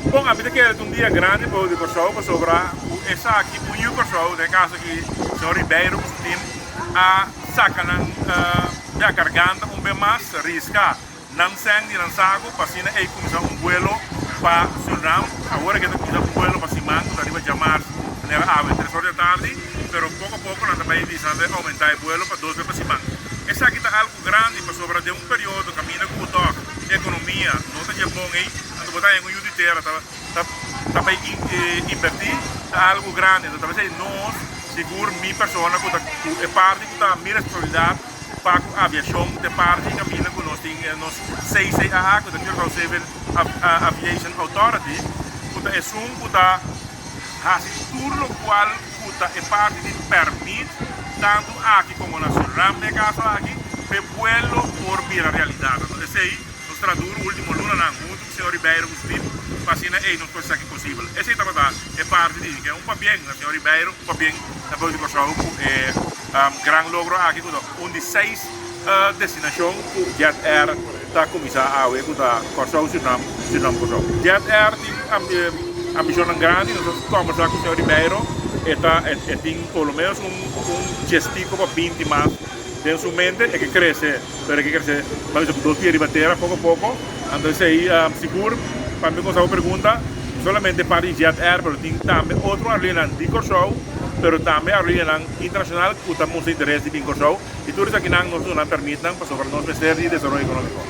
Bon, ami ta kere ta un dia grandi pa di Kòrsou pasobra ku esaki un yu Kòrsou, den e kaso aki señor Ribeiro ku su tim a saka nan ya garganta un be mas, riska nan sèn di nan saku pa asina ei kuminsá un buelo pa Surinam. Awor e ke ta kuminsá un buelo pa siman ku ta riba djamars manera awe tres or di atardi, pero poko a poko nan ta bai bisa nan ta bai oumentá e buelo pa dos be pa siman. Esaki ta algu grandi pasobra den un periodo kaminda ku tòg ekonomia no ta dje bon ei, anto bo ta haña ku yu di tera ta ta ta bai invertí ta algu grandi. Anto ta p'esei nos, sigur mi persona ku ta ku e parti ku ta mi responsabilidat pa ku aviashon ta e parti kaminda ku nos tin nos CCAA ku ta Curaçao Civil Aviation Authority ku ta esun ku ta hasi tur lokual ku ta e parti di pèrmit tantu aki komo na Surinam den e kaso aki pa e buelo por bira realidat. Anto esei nos traha duru ultimo lunanan huntu ku señor Ribeiro ku su tim pa asina ei nos por esaki posibel. Esei tabata e parti di ke un pabien na señor Ribeiro, un pabien na pueblo di Kòrsou ku e gran logro aki ku ta un di seis destinashon ku Jet Air ta kuminsá awe ku ta Kòrsou, Surinam, Surinam, Kòrsou. Jet Air tin ambishonnan grandi, nos a kòmbersá ku señor Ribeiro, e ta e tin por lo menos un un dies piko pa 20 mas den su mente, e ke krese, pero e ke krese ban bisa ku dos pia riba tera poko poko, anto esei sigur pa mi kontestá bo pregunta, no solamente parti di Jet Air pero tin tambe otro aerolíneanan di Kòrsou, pero tambe aerolíneanan internashonal ku ta mustra interes di bin Kòrsou. I tur esakinan nos duna permitnan pasobra nos mester di desaroyo ekonómiko.